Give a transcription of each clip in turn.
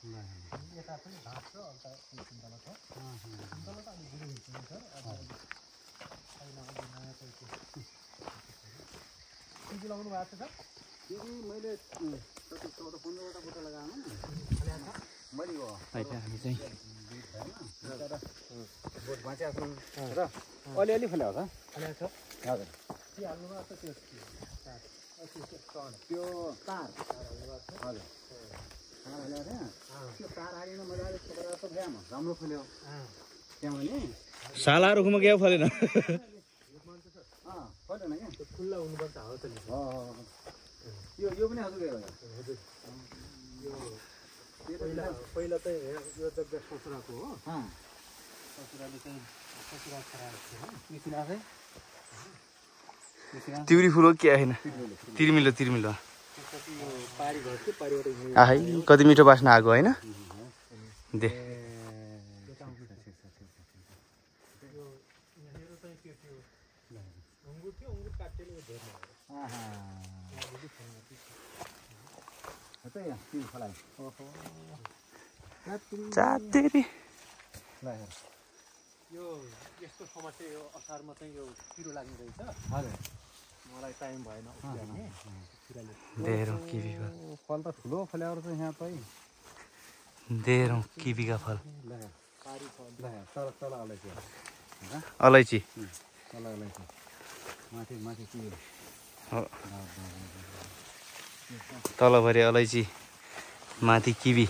यता पनि घाँस छ अन्त सुन्तला छ सुन्तला त अलि बुढो हुन्छ नि सर अहिले नयाँ चाहिँ के लगाउनु भएको छ सर यो मैले 14-15वटा बोटा लगाएँ मैले हो अहिले हामी चाहिँ बोट बाँचेको र अलिअलि फल्यो होला फलेको छ हजुर के हाल्नु भएको छ त्यो तार हजुर त्यो तार हालेन मजाले छोपेर त भ्याम राम्रो फल्यो त्यहाँबाट नि साला रुखमा क्या फलेन फलेन क्या त्यो खुल्ला हुनुपर्छ हो त नि यो पनि हजुर हजुर यो पहिला चाहिँ यो जग्गा ससुराको हो ससुराले चाहिँ ससुरा छोराको तिउरी फुल हो क्या होइन तिर्मिलो त्यसपछि यो पारी घर थियो पारीबाट आहै कति मिठो बास्ना आएको होइन दे अङ्गुर थियो अङ्गुर काटेले जातेरी यो यस्तो समस्या यो असारमा चाहिँ यो किरो लाग्ने रहेछ हजुर मलाई टाइम भएन उफ्याउने देहरौँ किवीको फल त ठुलो फल्याएर चाहिँ यहाँ चाहिँ देहरौँ किवीका फल पारी छ तल अलैँची अलैँची तल अलैँची माथि के हो तलभरि अलैँची माथि किवी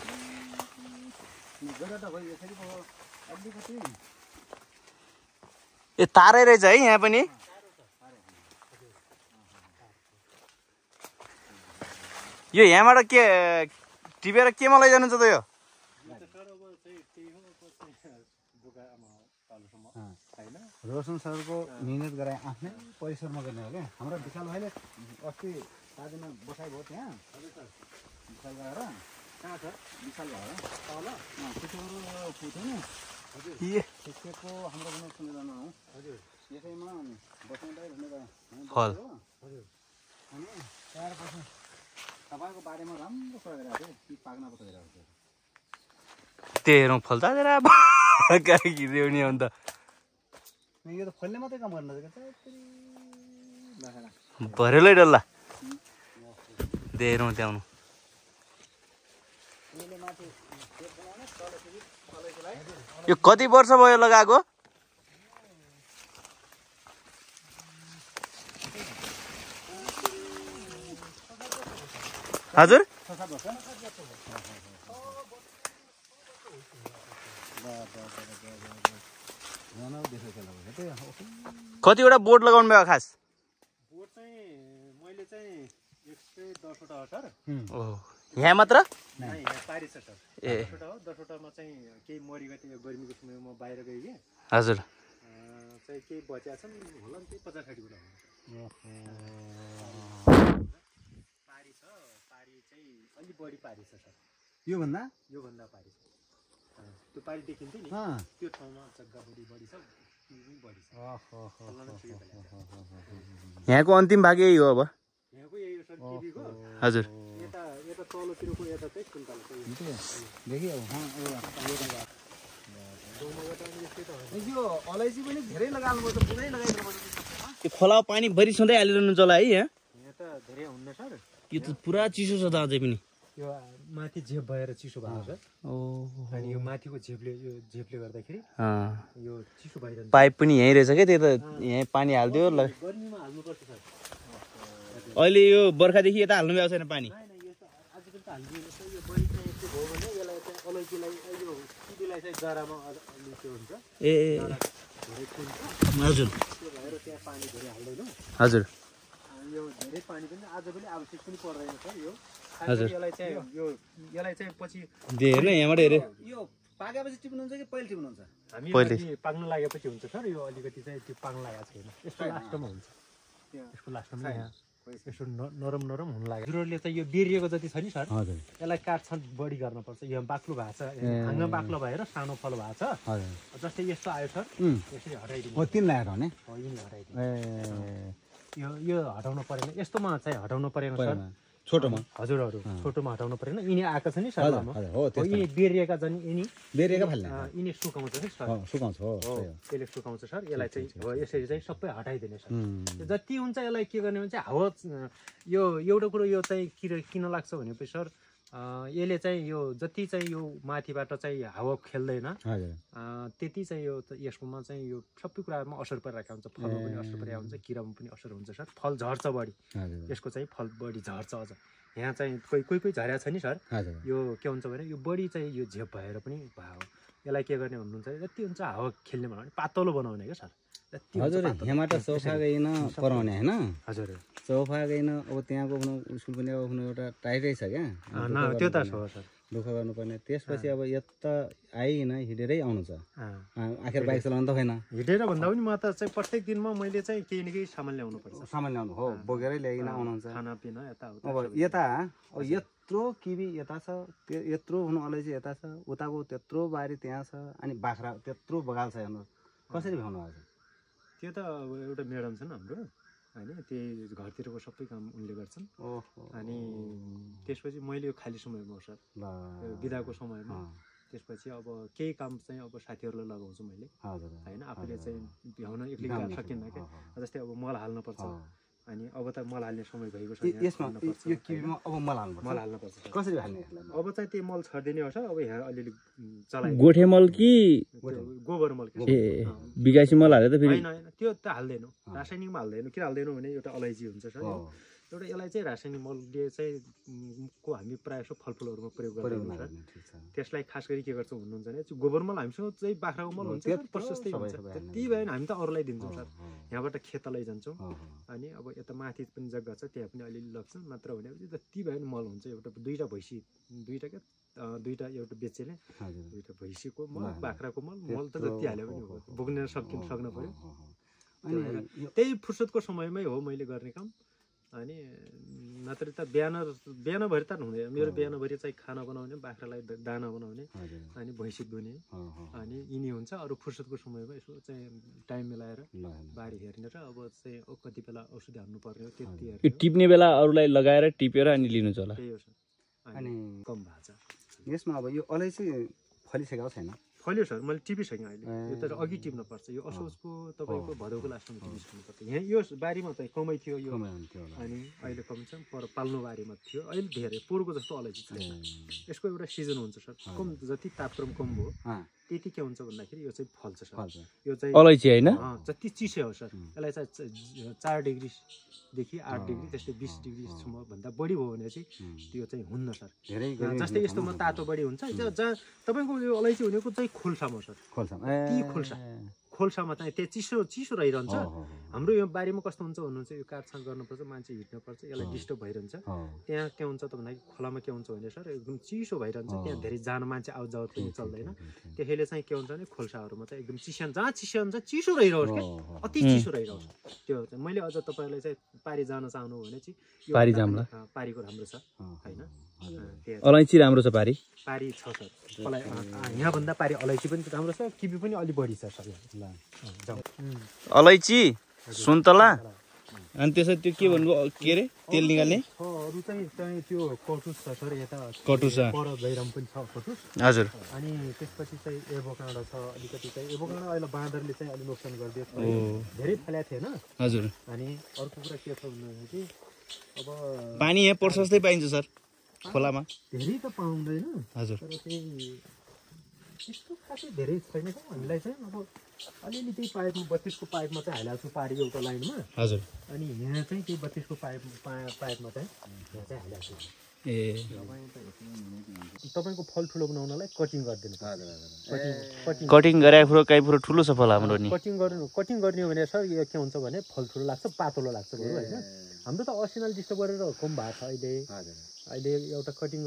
ए तारै रहेछ है यहाँ पनि यो यहाँबाट के टिपेर केमा लैजानुहुन्छ त यो रोशन सरको मिहिनेत गराए आफ्नै परिश्रममा गर्ने हो क्या हाम्रो विशाल भाइले अस्ति दार्जिलिङमा बसाइ भयो त्यहाँ विशाल गएर कहाँ छ विशाल भएर तल पुग्थ्यो नि त्यसको हाम्रो पनि सुनेर हौ हजुर यसैमा बसाउँदै भनेर फल हजुर अनि त्यहाँ पछि तपाईँको बारेमा राम्रो कुरा गरिरहेको थियो कि पाक्न पो गरिरहेको थियो तेह्रौँ फल ताजेर खिच्यो नि अन्त यो त फल्ने मात्रै काम गर्नु भरेलै डल्ला देहरौँ त्याउनु यो कति वर्ष भयो लगाएको हजुर कतिवटा बोट लगाउनु भयो खास बोट चाहिँ मैले चाहिँ 110वटा हो सर यहाँ मात्र यहाँ पारी छ सर 10वटा हो 10वटामा चाहिँ केही मरिगयो त्यो गर्मीको समयमा बाहिर गयो कि हजुर चाहिँ केही बचिया छन् होला नि त्यही 50-60वटा पारी छ पारी चाहिँ अलि बढी पारी छ सर योभन्दा पारी छ त्यो पारी देखिन्थ्यो नि त्यो ठाउँमा जग्गा बढी छ यहाँको अन्तिम भाग यही हो अब यहाँको यही हो सर किवीको हजुर यता तलतिरको यता चाहिँ सुन्तला यो अलैँची पनि धेरै लगाउनु पर्छ पुरै लगाइदिनु पर्छ यो खोला पानी भरि सधैँ हालिरहनु चला है यहाँ त धेरै हुन्न सर यो त पुरा चिसो छ त अझै पनि यो माथि झेप भएर चिसो भएको छ अनि यो माथिको झेपले गर्दाखेरि यो चिसो भइरहन्छ पाइप पनि यहीँ रहेछ क्या त्यो त यहीँ पानी हालिदियो ल गर्मीमा हाल्नुपर्छ सर अहिले यो बर्खादेखि यता हाल्नु भएको छैन पानी आजकल त हालिदिनु यो बढी चाहिँ यस्तो भयो भने यसलाई चाहिँ अलैँचीलाई यो किवीलाई चाहिँ जरामा अलि त्यो हुन्छ ए धेरै फुल्छ हजुर त्यो भएर त्यहाँ पानी धेरै हाल्दैनौँ हजुर यो धेरै पानी पनि आज पनि आवश्यक पनि पर्दैन सर यो हजुर यसलाई चाहिँ पछि हेर्न यहाँबाट हेरे यो पाकेपछि टिप्नुहुन्छ कि पहिले टिप्नुहुन्छ हामी पहिले पाक्न लागेपछि हुन्छ सर यो अलिकति चाहिँ त्यो पाक्न लागेको छैन यसको लास्टमा हुन्छ यसको लास्टमा यहाँ यसो नरम हुन लाग्यो हजुरहरूले चाहिँ यो बेरिएको जति छ नि सर हजुर यसलाई काटछाट बढी गर्नुपर्छ यो बाक्लो भएको छ हाँगा बाक्लो भएर सानो फल भएको छ हजुर जस्तै यस्तो आयो सर यसरी हटाइदिनु हो 3 लगाएर भने यिनले हटाइदिनु यो हटाउनु परेन यस्तोमा चाहिँ हटाउनु परेन सर छोटोमा हजुर छोटोमा हटाउनु परेन यिनी आएको छ नि सर हजुर लामो हजुर हो हो त्यस्तो यिनी बेरिएका छन् यिनी बेरेका फाल्ने यिनी सुकाउँछ नि सर सुकाउँछ हो त्यसले सुकाउँछ सर यसलाई चाहिँ हो यसरी चाहिँ सबै हटाइदिने सर उम्, जति हुन्छ यसलाई के गर्ने भने चाहिँ हावा यो एउटा कुरो यो चाहिँ किन लाग्छ भनेपछि सर यसले चाहिँ यो जति चाहिँ यो माथिबाट चाहिँ हावा खेल्दैन हजुर त्यति चाहिँ यो यसकोमा चाहिँ यो सबै कुरामा असर परिरहेको हुन्छ फलमा पनि असर परिरहेको हुन्छ किरामा पनि असर हुन्छ सर फल झर्छ बढी हजुर यसको चाहिँ फल बढी झर्छ अझ यहाँ चाहिँ कोही झरेको छ नि सर हजुर यो के हुन्छ भने यो बढी चाहिँ यो झेप भएर पनि भयो यसलाई के गर्ने भन्नुहुन्छ जति हुन्छ हावा खेल्ने भन्यो भने पातलो बनाउने क्या सर जति हुन्छ हजुर पातलो। यहाँबाट सोफा गइन पराउने होइन हजुर सोफा गइन अब त्यहाँको स्कुल पनि अब एउटा टाइटै छ क्या न त्यो त छ सर दुःख गर्नुपर्ने त्यसपछि अब यता आइकन हिँडेरै आउनु छ अँ। आखिर बाइक चलाउनु त होइन हिँडेर भन्दा पनि म त चाहिँ प्रत्येक दिनमा मैले चाहिँ केही न केही सामान ल्याउनु पर्छ सामान ल्याउनु हो बोकेरै ल्याइकन आउनुहुन्छ खानापिना यताउता अब यता अब यत्रो किबी यता छ त्यो यत्रो हुनु अलैँची यता छ उताको त्यत्रो बारी त्यहाँ छ अनि बाख्रा त्यत्रो बगाल छ हेर्नु कसरी भ्याउनु भएको छ त्यो त अब एउटा म्याडम छ नि हाम्रो होइन त्यही घरतिरको सबै काम उनले गर्छन् ओहो अनि त्यसपछि मैले यो खाली समयमा सर ल यो बिदाको समयमा त्यसपछि अब केही काम चाहिँ अब साथीहरूलाई लगाउँछु मैले हजुर होइन आफूले चाहिँ भ्याउन एक्लै गर्न सकिन्न क्या जस्तै अब मल हाल्नुपर्छ अनि अब त मल हाल्ने समय भइगयो छ यसमा यो किबीमा अब मल हाल्नुपर्छ मल हाल्नुपर्छ सर। कसरी हाल्ने यसलाई अब चाहिँ त्यो मल छरिदिने हो सर अब यहाँ अलिअलि चलाइ गोठे मल कि गोबर मल क्या। ए बिगासी मल हाले त फेरि होइन होइन त्यो त हाल्दैनौँ रासायनिकमा हाल्दैनौँ किन हाल्दैनौँ भने एउटा अलैँची हुन्छ सर हो एउटा यसलाई चाहिँ रासायनिक मलले चाहिँ को हामी प्रायः जसो फलफुलहरूमा प्रयोग गर्दैनौँ सर ठिक छ त्यसलाई खास गरी के गर्छौँ भन्नुहुन्छ भने गोबर मल हामीसँग चाहिँ बाख्राको मल हुन्छ सर प्रशस्तै हुन्छ त्यति भएन हामी त अरूलाई दिन्छौँ सर यहाँबाट खेत लैजान्छौँ अनि अब यता माथि पनि जग्गा छ त्यहाँ पनि अलिअलि लग्छ मात्र भनेपछि जति भयो भने मल हुन्छ एउटा दुईवटा भैँसी दुईवटा क्या दुईवटा एउटा बेचेले हजुर दुईवटा भैँसीको मल बाख्राको मल त जति हाल्यो पनि हो बोक्न सक्न पऱ्यो अनि त्यही फुर्सदको समयमै हो मैले गर्ने काम अनि नत्र त बिहानभरि त हुँदैन मेरो बिहानभरि चाहिँ खाना बनाउने बाख्रालाई दाना बनाउने हजुर अनि भैँसी दुने अनि यिनी हुन्छ अरू फुर्सदको समयमा यसो चाहिँ टाइम मिलाएर बारी हेर्ने र अब चाहिँ कति बेला औषधि हाल्नु पर्ने हो त्यति यो हेर्ने टिप्ने बेला अरूलाई लगाएर टिपेर अनि लिनु होला त्यही हो सर अनि कम भएको छ यसमा अब यो अलैँची फलिसकेको छैन फल्यो सर मैले टिपिसकेँ अहिले यो त अघि टिप्नु पर्छ यो असोजको तपाईँको भदौको लास्टमा टिपिसक्नु पर्छ यहाँ यो बारीमा चाहिँ कमै थियो यो कमै हुन्थ्यो होला अनि अहिले कम छ पर पाल्नु बारीमा थियो अहिले धेरै पोहोरको जस्तो अलैँची छैन यसको एउटा सिजन हुन्छ सर कम जति तापक्रम कम भयो त्यति के हुन्छ भन्दाखेरि यो चाहिँ फल्छ सर फल्छ यो चाहिँ अलैँची होइन जति चिसो हो सर यसलाई चाहिँ 4 डिग्रीदेखि 8 डिग्री त्यस्तै 20 डिग्रीसम्म भन्दा बढी भयो भने चाहिँ त्यो चाहिँ हुन्न सर धेरै जस्तै यस्तोमा तातो बढी हुन्छ जहाँ तपाईँको यो अलैँची भनेको चाहिँ खोल्सामा सर खोल्छ ती खोल्सामा चाहिँ त्यो चिसो रहिरहन्छ हाम्रो यो बारीमा कस्तो हुन्छ भन्नुहुन्छ यो काटछाँट गर्नुपर्छ मान्छे हिँड्नुपर्छ यसलाई डिस्टर्ब भइरहन्छ त्यहाँ के हुन्छ त भन्दाखेरि खोलामा के हुन्छ भने सर एकदम चिसो भइरहन्छ त्यहाँ धेरै जान मान्छे आउट जावत पनि चल्दैन त्यसैले चाहिँ के हुन्छ भने खोल्साहरूमा चाहिँ एकदम चिस्यान जहाँ चिस्यान हुन्छ चिसो रहिरहोस् क्या अति चिसो रहिरहोस् त्यो चाहिँ मैले अझ तपाईँलाई चाहिँ पारी जान चाहनु भने चाहिँ यो पारी जाम्ला पारीको राम्रो छ होइन अलैँची राम्रो छ पारी पारी छ सर यहाँभन्दा पारी अलैँची पनि राम्रो छ किबी पनि अलि बढी छ सर अलैँची सुन्तला अनि त्यसै त्यो के भन्नु के अरे तेल निकाल्ने अरू चाहिँ त्यो कटुस छ सर यता कटुस पर जैराम पनि छ कटुस हजुर अनि त्यसपछि चाहिँ एभोकाडो छ अलिकति चाहिँ एभोकाडो अहिले बाँदरले चाहिँ अलिक नोक्सान गरिदियो धेरै फैलाएको थिएन हजुर अनि अर्को कुरा के छ भन्दाखेरि अब पानी यहाँ प्रशस्तै पाइन्छ सर खोलामा धेरै त पाउँदैन हजुर तर चाहिँ त्यस्तो खासै धेरै छैन क्या हामीलाई चाहिँ अब अलिअलि त्यही पाइपमा 32को पाइपमा चाहिँ हालिहाल्छु पारी एउटा लाइनमा हजुर अनि यहाँ चाहिँ त्यही 32को पाइपमा चाहिँ यहाँ चाहिँ हालिहाल्छु ए तपाईँको फल ठुलो बनाउनलाई कटिङ गरिदिनु कटिङ गरे काइफुरो ठुलो छ फल हाम्रो नि कटिङ गर्ने हो भने सर यो के हुन्छ भने फल ठुलो लाग्छ पातलो लाग्छ बरु होइन हाम्रो त असिनल डिस्टर्ब गरेर कम भएको छ अहिले एउटा कटिङ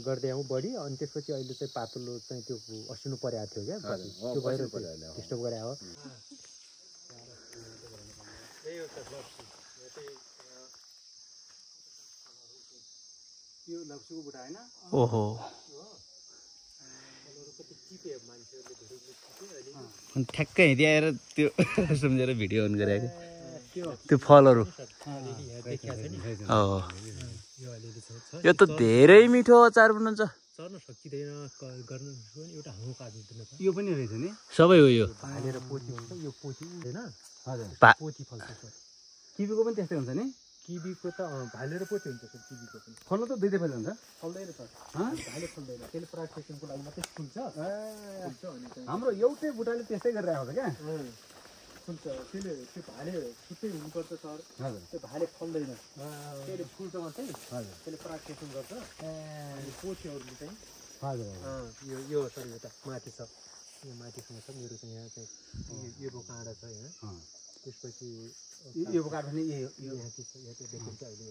गर्दै आउँ बढी अनि त्यसपछि अहिले चाहिँ पातलो चाहिँ त्यो असिनु परेको थियो क्या त्यो भएर डिस्टर्ब गरे हो ओहो ठ्याक्कै हिँडी आएर त्यो सम्झेर भिडियो अन गरेको त्यो फलहरू यो अलिअलि छ यो त धेरै मिठो अचार बन्नुहुन्छ चर्न सकिँदैन गर्न एउटा हाँउ काट्दैन त यो पनि रहेछ नि सबै हो यो भालेर पोथी हुन्छ यो पोथी हुँदैन हजुर पोथी फल्छ सर किवीको पनि त्यस्तै हुन्छ नि किवीको त भालेर पोथी हुन्छ सर किवीको पनि फल्नु त दुईटै बेला हुन्छ फल्दैन सर भाले फल्दैन त्यसले प्राकृतिकको लागि मात्रै फुल्छ अनि चाहिँ हाम्रो एउटै बुढाले त्यस्तै गरिरहेको छ क्या फुल्छ त्यसले त्यो भाले छुट्टै हुनुपर्छ सर हजुर त्यो भाले फल्दैन त्यसले फुल्छ मात्रै हजुर त्यसले प्राकृतिक गर्छ अनि पोथीहरूले चाहिँ हजुर यो सर यो त माथि छ यो माथिसँग छ मेरो चाहिँ यहाँ चाहिँ यो काँडा छ यहाँ त्यसपछि यो काठ भने यहाँ चाहिँ छ यहाँ चाहिँ देखिन्छ अहिले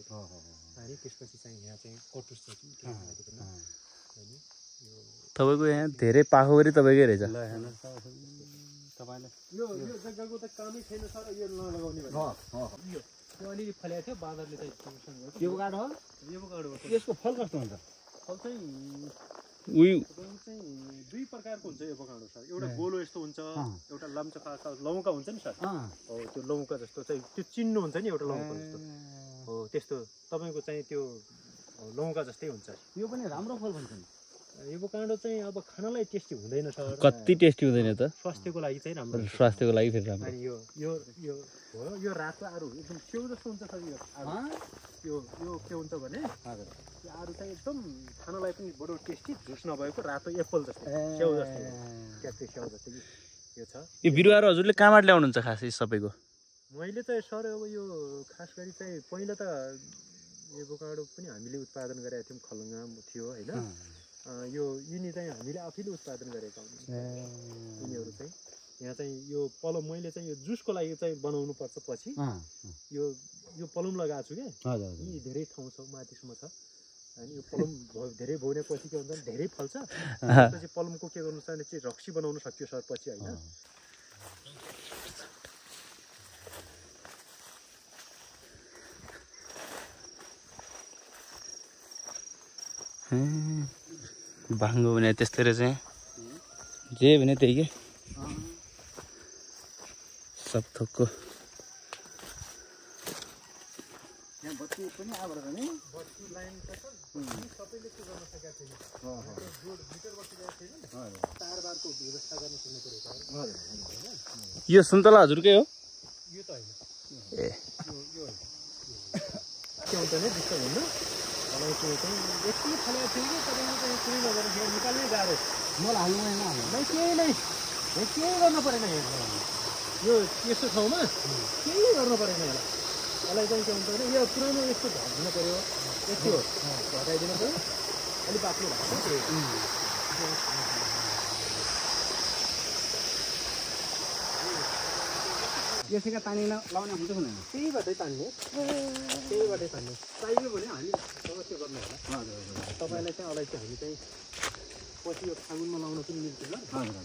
अनि त्यसपछि चाहिँ यहाँ चाहिँ कटुस छ कि त्यो माथि पनि अनि यो तपाईँको यहाँ धेरै पाखोरी तपाईँकै रहेछ ल हेर्नुहोस् तपाईँले यो जग्गाको त कामै छैन सर यो नलगाउने यो अलिअलि फल्याएको थियो बाँदरले चाहिँ यो काठ हो यो काँडो हो यसको फल कस्तो हुन्छ फल चाहिँ उयो चाहिँ दुई प्रकारको हुन्छ यो बकाँडो सर एउटा गोलो यस्तो हुन्छ एउटा लाम्चा खालका लौका हुन्छ नि सर हो त्यो लौका जस्तो चाहिँ त्यो चिन्नु हुन्छ नि एउटा लौका जस्तो हो त्यस्तो तपाईँको चाहिँ त्यो लौका जस्तै हुन्छ यो पनि राम्रो फल भन्छ नि यो बकाँडो चाहिँ अब खानलाई टेस्टी हुँदैन सर कति टेस्टी हुँदैन त स्वास्थ्यको लागि चाहिँ राम्रो स्वास्थ्यको लागि फेरि राम्रो अनि यो रातो आरु एकदम स्याउ जस्तो हुन्छ सर यो के हुन्छ भने यो आरु चाहिँ एकदम खानलाई पनि बडो टेस्टी झुस नभएको रातो एप्पल जस्तो स्याउ जस्तो क्याप्टे स्याउ जस्तो यो छ यो बिरुवाहरू हजुरले कहाँबाट ल्याउनुहुन्छ खास सबैको मैले चाहिँ सर अब यो खास गरी चाहिँ पहिला त यो बकाँडो पनि हामीले उत्पादन गरेका थियौँ खलङ्गा थियो होइन यिनी चाहिँ हामीले आफैले उत्पादन गरेका हौँ यिनीहरू चाहिँ यहाँ चाहिँ यो पलम मैले चाहिँ यो जुसको लागि चाहिँ बनाउनु पर्छ पछि यो पलम लगाएको छु क्या यी धेरै ठाउँ छ माथिसम्म छ अनि यो पलम धेरै भोनेपछि के हुन्छ धेरै फल्छ त्यसपछि पलमको के गर्नु छ भने चाहिँ रक्सी बनाउनु सक्यो सर पछि होइन भाङ्गो भने त्यस्तै रहेछ जे भने त्यही के सब थोकको यहाँ बत्ती पनि आबाट नि बत्ती लाइन त सबैले के गर्न सकेका छैन जोड मिटर बसिरहेको छैन तारबारको व्यवस्था गर्न सक्नु पऱ्यो यो सुन्तला हजुरकै हो यो त होइन ए यो के हुन्छ नि डिस्टर्ब हुन्न मलाई चाहिँ यति फलेको थियो कि तपाईँले चाहिँ कुनै नगरेर यहाँ निकाल्नै गाह्रो मलाई हाल्नु केही गर्नु परेन यो यस्तो ठाउँमा केही गर्नु परेन यसलाई चाहिँ के हुन्छ भने यो पुरानो यस्तो झर्नु पऱ्यो यति हो घटाइदिनु पऱ्यो अलिक बाक्लो भएको यसैका तानिन लाउने हुन्छ हुँदैन त्यहीबाटै तान्ने चाहियो भने हामी अवश्य गर्नु होला तपाईँलाई चाहिँ अलैँची हामी चाहिँ पछि यो फागुनमा लाउन पनि मिल्छ ल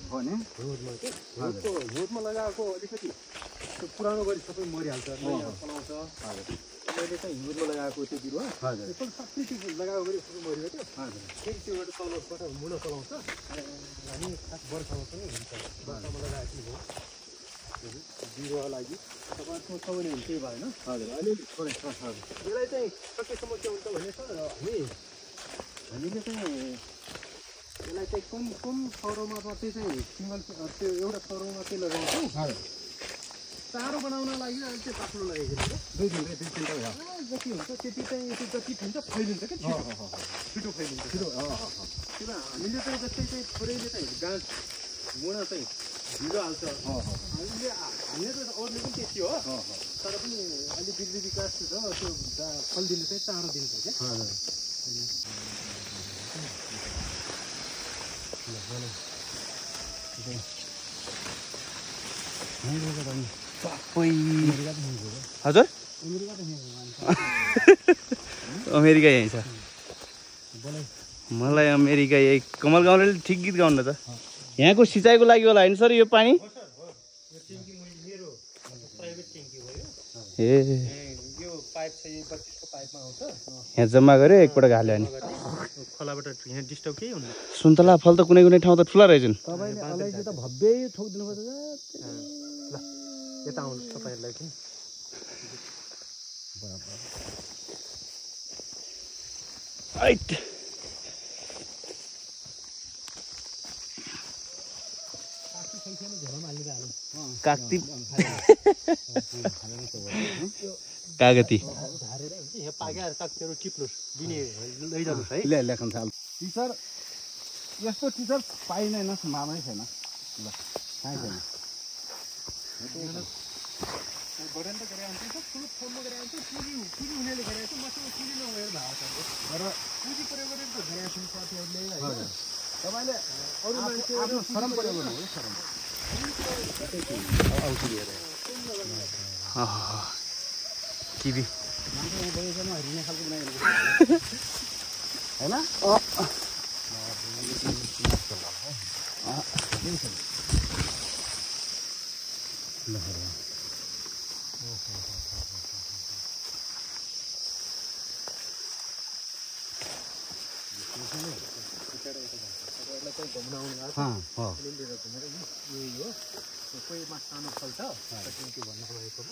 हो नि हिउँदमा के हिउँदमा लगाएको अलिकति त्यो पुरानो गरी सबै मरिहाल्छ चलाउँछ मैले चाहिँ हिउँदमा लगाएको त्यो बिरुवा सबै त्यो लगाएको गरी सबै मरियो त्यो फेरि त्योबाट तलबाट मुलो चलाउँछ हामी खास बर्खामा पनि हुन्छ बर्खामा लगाएको हो बिरुवा लागि तपाईँको सबैले हुन्छ त्यही भएन अलिअलि थोरै छ यसलाई चाहिँ सकेसम्म के हुन्छ भने सर हामीले चाहिँ यसलाई चाहिँ कुन सौरोमा मात्रै चाहिँ सिङ्गल त्यो एउटा सौरोमा चाहिँ लगाउँछौँ चारो बनाउन लागि अहिले चाहिँ पाक्लो लगाइदिनु दुई तिनवटा जति हुन्छ त्यति चाहिँ जति हुन्छ फैलिन्छ क्या छिटो फैलिन्छ छिटो किन हामीले चाहिँ जस्तै चाहिँ थोरैले चाहिँ गाँस मुना चाहिँ ढिलो हाल्छ हामीले हाल्ने त अरूले पनि त्यति हो तर पनि अलिक वृद्धि विकास छ त्यो फलिदिनु चाहिँ चारो दिन्छ क्या हजुर अमेरिका यहीँ छ मलाई अमेरिका यही कमल गाउँले ठिक गीत गाउनु त यहाँको सिँचाइको लागि होला होइन सर यो पानी ए यो पाइप चाहिँ 25 को पाइपमा आउँछ यहाँ जम्मा गऱ्यो एकपटक हाल्यो भने खोलाबाट यहाँ डिस्टर्ब केही हुन्न सुन्तला फल त कुनै कुनै ठाउँ त ठुला रहेछन् तपाईँले अलैँची त भव्यै ठोकिदिनु पर्छ ल यता आउनु तपाईँहरूलाई पनि काक्ती कागती यहाँ पाकेर काक्तीहरू टिप्नुहोस् दिने लैजानुहोस् है लेखन थाल टिचर यस्तो टिचर पाइँदैन मामै छैन ल कहीँ छैन बटन त गरे हुन्छ ठुलो फोनमा गरे हुन्छ पुँजी हुनेले गरे हुन्छ मसँग पुँजी नभएर भएको छ तर पुँजी प्रयोग गरेर त गरे छन् साथीहरूले होइन तपाईँले अरू मान्छेहरू शरम प्रयोग गर्नु हो शरम किवी बगैँचामा हरिने खालको बनाइरहेको होइन घुम्न आउनु लिएर घुमेर यही हो कोहीमा सानो फल्छ त्यो भन्न भएको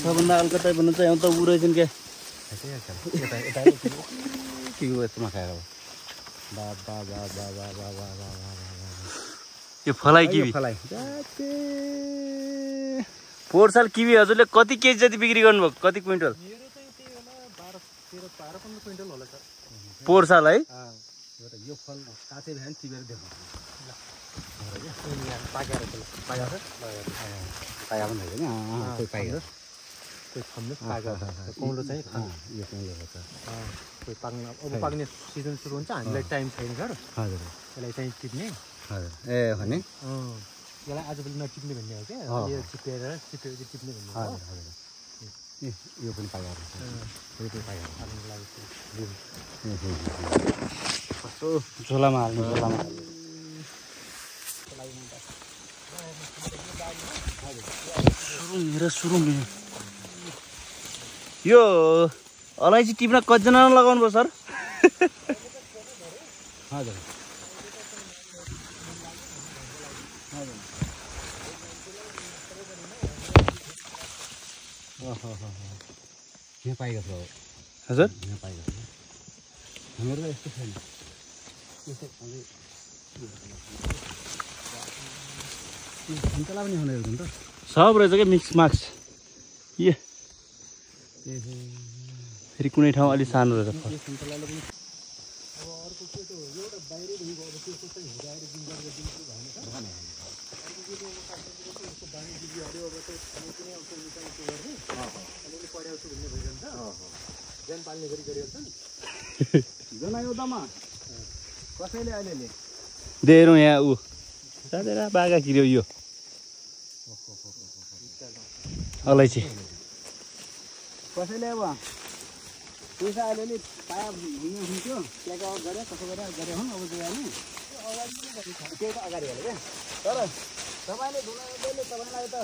सबभन्दा अलिकतै भन्नु चाहिँ एउटा ऊ रहेछन् क्या के यत्रोमा खाएर यो फलाइ किवी फलाइ पोहोर साल किवी हजुरले कति केजी जति बिक्री गर्नुभयो कति क्विन्टल मेरो चाहिँ त्यही होला 12-15 क्विन्टल होला सर पोहोर साल है यो फल काँचै भए पनि टिपेर देखाउँछ पाकेर पाका पनि होइन कोही पाइयो कोही खम्नु पाकेर कौलो चाहिँ यो कौलो हो त कोही पाक्न अब पाक्ने सिजन सुरु हुन्छ हामीलाई टाइम छैन सर हजुर यसलाई चाहिँ टिप्ने हजुर ए हो नि यसलाई आजभोलि नटिप्ने भन्ने हो क्या यो चिपेपछि टिप्ने भन्ने हो हजुर यो पनि पाइहाल्छ यो पनि पाइहाल्छ कस्तो झोलामा हाल्नु झोलामा सुरुङ यो अलैँची टिप्न कतिजना लगाउनु भयो सर हजुर यहाँ पाइएको छ हजुर यहाँ पाइएको छ हाम्रो त यस्तो छैन सुन्तला पनि हुने रहेछ नि त सब रहेछ क्या मिक्स मार्क्स ए फेरि कुनै ठाउँ अलिक सानो रहेछ सुन्तलाले पनि अब अर्को के त एउटा बाहिरदेखि अब त्यसको चाहिँ हिँडाएर जिन्जर गरिदिन्छु भएन अर्को के त उसको बानी दिदी हऱ्यो अब चाहिँ कुनै आउँछ निकाल्नु त्यो गर्ने अलिअलि पढाउँछु भन्ने भइरहन्छ ज्यान पाल्ने गरी गरिहाल्छ नि जनायोदामा कसैले अहिले देख्नु यहाँ ऊ साँचेर बागा किर्यो यो अलैँची कसैले अब पैसा अलिअलि पाए हुने हुन्थ्यो त्यहाँको गरे कसो गरेर गरे हुन् अब जोगानी त्यही त अगाडि हाल्यो क्या तर तपाईँले धुनाले तपाईँलाई त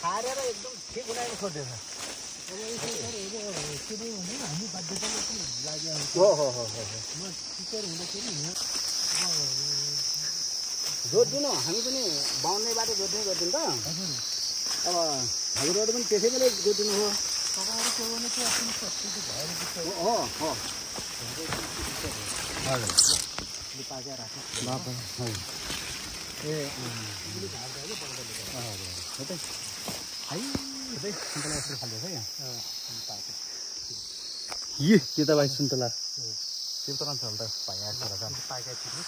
खारेर एकदम ठिक बनाएर खोज्दैछ हामी बाध्यताले पनि लाग्यो हो म टिचर हुँदाखेरि जोडिदिनु हामी पनि बाहुन्ने बाटो जोड्ने गरिदिउँ त अब हजुरहरू पनि त्यसै बेला जोडिदिनु हो तपाईँहरू त्यो भने चाहिँ आफ्नो सब्सिडी भएर हो हजुर पाकेर राख्नु ए सुन्तला यस्तो खाल्दैछ यहाँ के त भाइ सुन्तला त्यो त कान्छ त पाइहाल्छ र पाकेर छिट्नु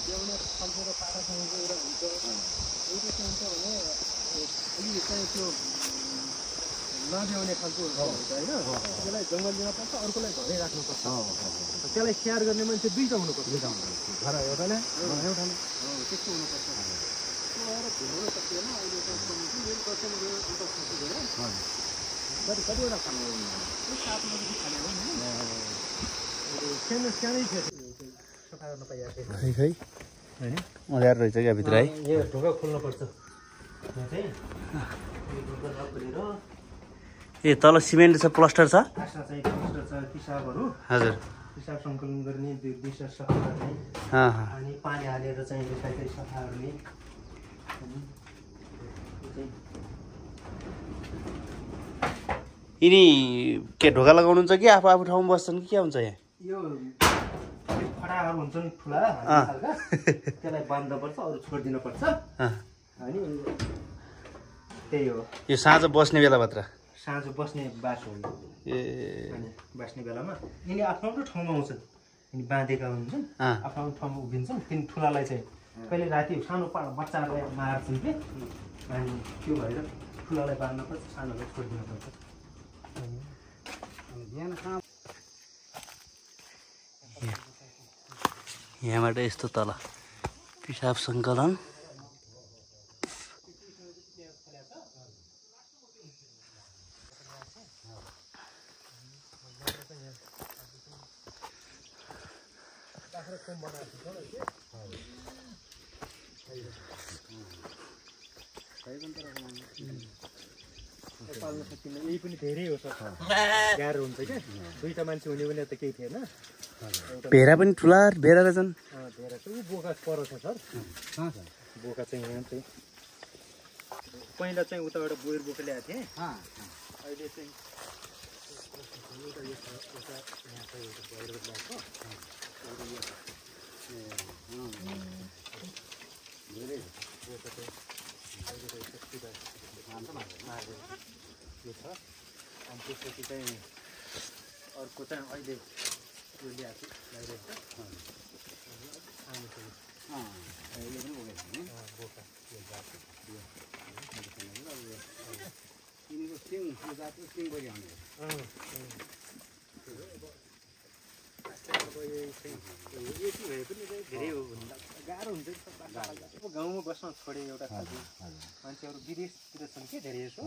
ल्याउने खालको र पाटासँगको एउटा हुन्छ एउटा के हुन्छ भने अलिक चाहिँ त्यो नभ्याउने खालको हुन्छ होइन त्यसलाई जङ्गल दिन पर्छ अर्कोलाई घरै राख्नुपर्छ त्यसलाई स्याहार गर्ने मान्छे दुईवटा हुनुपर्छ घर एउटाले त्यस्तो हुनुपर्छ त्यो भएर घुमाउन सक्दैन अहिले त कतिवटा खानु सातमा खाने हो सानो सानै थियो सफा गर्न पाइहाल्छ खै होइन अँध्यारो रहेछ क्या भित्र है यो ढोका खोल्नुपर्छ यहाँ चाहिँ यो ढोका नखोलेर ए तल सिमेन्ट छ प्लास्टर छ आशा चाहिँ प्लास्टर छ पिसाबहरू हजुर पिसाब सङ्कलन गर्ने दिशा सफा गर्ने अनि पानी हालेर चाहिँ यसलाई सफा गर्ने यिनी के ढोका लगाउनुहुन्छ कि आफू आफू ठाउँमा बस्छन् कि के हुन्छ यहाँ यो खडाहरू हुन्छन् ठुला खालका त्यसलाई बाँध्नुपर्छ अरू छोडिदिनुपर्छ अनि त्यही हो यो साँझ बस्ने बेला मात्र साँझ बस्ने बास हो ए अनि बस्ने बेलामा यिनी आफ्नो आफ्नो ठाउँमा आउँछन् यिनी बाँधेका हुन्छन् आफ्नो आफ्नो ठाउँमा उभिन्छन् तिन ठुलालाई चाहिँ कहिले राति सानो बच्चाहरूलाई मार्छन् कि अनि त्यो भएर ठुलालाई बाँध्नुपर्छ सानोलाई छोडिदिनुपर्छ यहाँबाट यस्तो तल पिसाब सङ्कलन यही पनि धेरै हो सर गाह्रो हुन्छ क्या दुईटा मान्छे हुने भने त केही थिएन भेरा पनि ठुला भेरा रहेछन् भेरा चाहिँ बोका पर छ सर बोका चाहिँ यहाँ चाहिँ पहिला चाहिँ उताबाट बोयर बोका ल्याएको थिएँ अहिले चाहिँ यो छ अनि त्यसपछि चाहिँ अर्को चाहिँ अहिले यो ल्याएको ल्याइरहेको भए पनि धेरै हो गाह्रो हुन्छ गाउँमा बस्न छोडे एउटा खालको मान्छेहरू विदेशतिर छन् कि धेरै यसो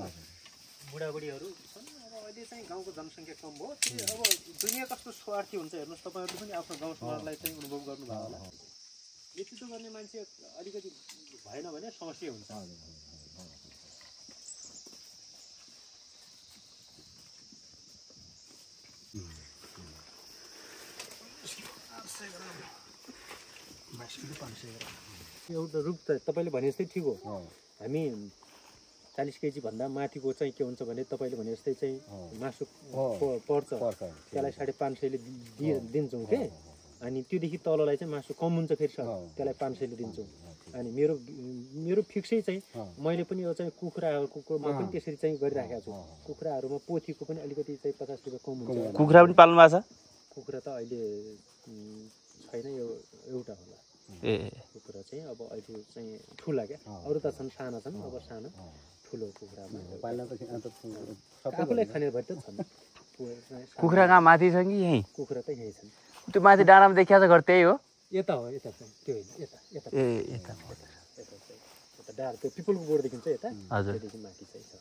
बुढाबुढीहरू छन् अब अहिले चाहिँ गाउँको जनसङ्ख्या कम भयो अब दुनियाँ कस्तो स्वार्थी हुन्छ हेर्नुहोस् तपाईँहरूले पनि आफ्नो गाउँ समाजलाई चाहिँ अनुभव गर्नुभयो होला नेतृत्व गर्ने मान्छे अलिकति भएन भने समस्या हुन्छ एउटा रुख त तपाईँले भने जस्तै ठिक हो हामी 40 केजी भन्दा माथिको चाहिँ के हुन्छ भने तपाईँले भने जस्तै चाहिँ मासु पर्छ त्यसलाई 550ले दिन्छौँ के अनि त्योदेखि तललाई चाहिँ मासु कम हुन्छ फेरि सर त्यसलाई 500ले दिन्छौँ अनि मेरो फिक्सै चाहिँ मैले पनि यो चाहिँ कुखुराहरूकोमा पनि त्यसरी चाहिँ गरिराखेको छु कुखुराहरूमा पोथीको पनि अलिकति चाहिँ 50 रुपियाँ कम हुन्छ कुखुरा पनि पाल्नु भएको छ कुखुरा त अहिले छैन यो एउटा होला ए कुखुरा चाहिँ अब अहिले चाहिँ ठुला क्या अरू त छन् साना छन् अब सानो ठुलो कुखुरामा आफूलाई खाने भरि त छन् कुखुरा कहाँ माथि छ कि यहीँ कुखुरा त यहीँ छन् त्यो माथि डाँडामा देखिया छ घर त्यही हो यता हो यता चाहिँ त्यो यता यता ए यता यता डाँडा त्यो पिपलको बोर्डदेखि चाहिँ यता हजुर त्यहाँदेखि माथि चाहिँ छ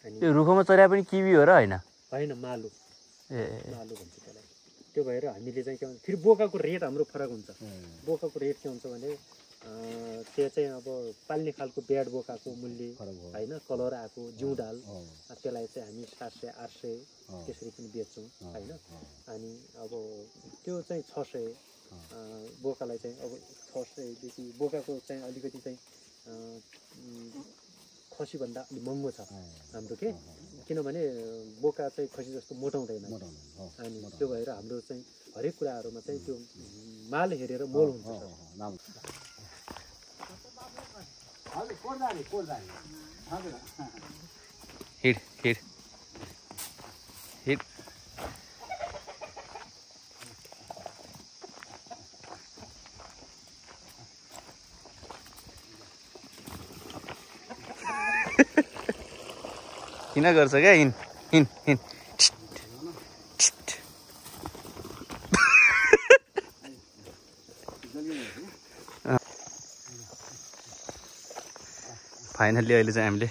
अनि त्यो रुखमा चढाए पनि किवी हो र होइन होइन मालु ए मालु भन्छ त्यसलाई त्यो भएर हामीले चाहिँ के भन्छ फेरि बोकाको रेट हाम्रो फरक हुन्छ बोकाको रेट के हुन्छ भने त्यो चाहिँ अब पाल्ने खालको ब्याड बोकाको मूल्य होइन कलर आएको जिउँडाल त्यसलाई चाहिँ हामी 700 800 त्यसरी पनि बेच्छौँ होइन अनि अब त्यो चाहिँ 600 बोकालाई चाहिँ अब 600देखि बोकाको चाहिँ अलिकति चाहिँ खसीभन्दा अलिक महँगो छ हाम्रो के किनभने बोका चाहिँ खसी जस्तो मोटाउँदैन अनि त्यो भएर हाम्रो चाहिँ हरेक कुराहरूमा चाहिँ त्यो माल हेरेर मोल हुन्छ हिड हिड हिड किन गर्छ क्या हिन हिन हिन फाइनल्ली अहिले चाहिँ हामीले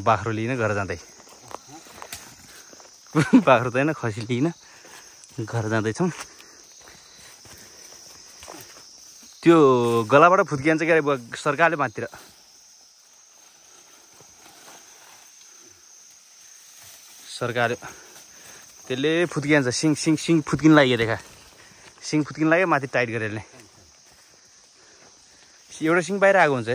बाख्रो लिन घर जाँदै बाख्रो त होइन खसी लिन घर जाँदैछौँ त्यो गलाबाट फुत्किन्छ क्या सरकारले माथितिर सरकारले त्यसले फुत्किन्छ सिङ सिङ सिङ फुत्किन लाग्यो देखा सिङ फुत्किन लाग्यो माथि टाइट गरेर एउटा सिङ बाहिर आएको हुन्छ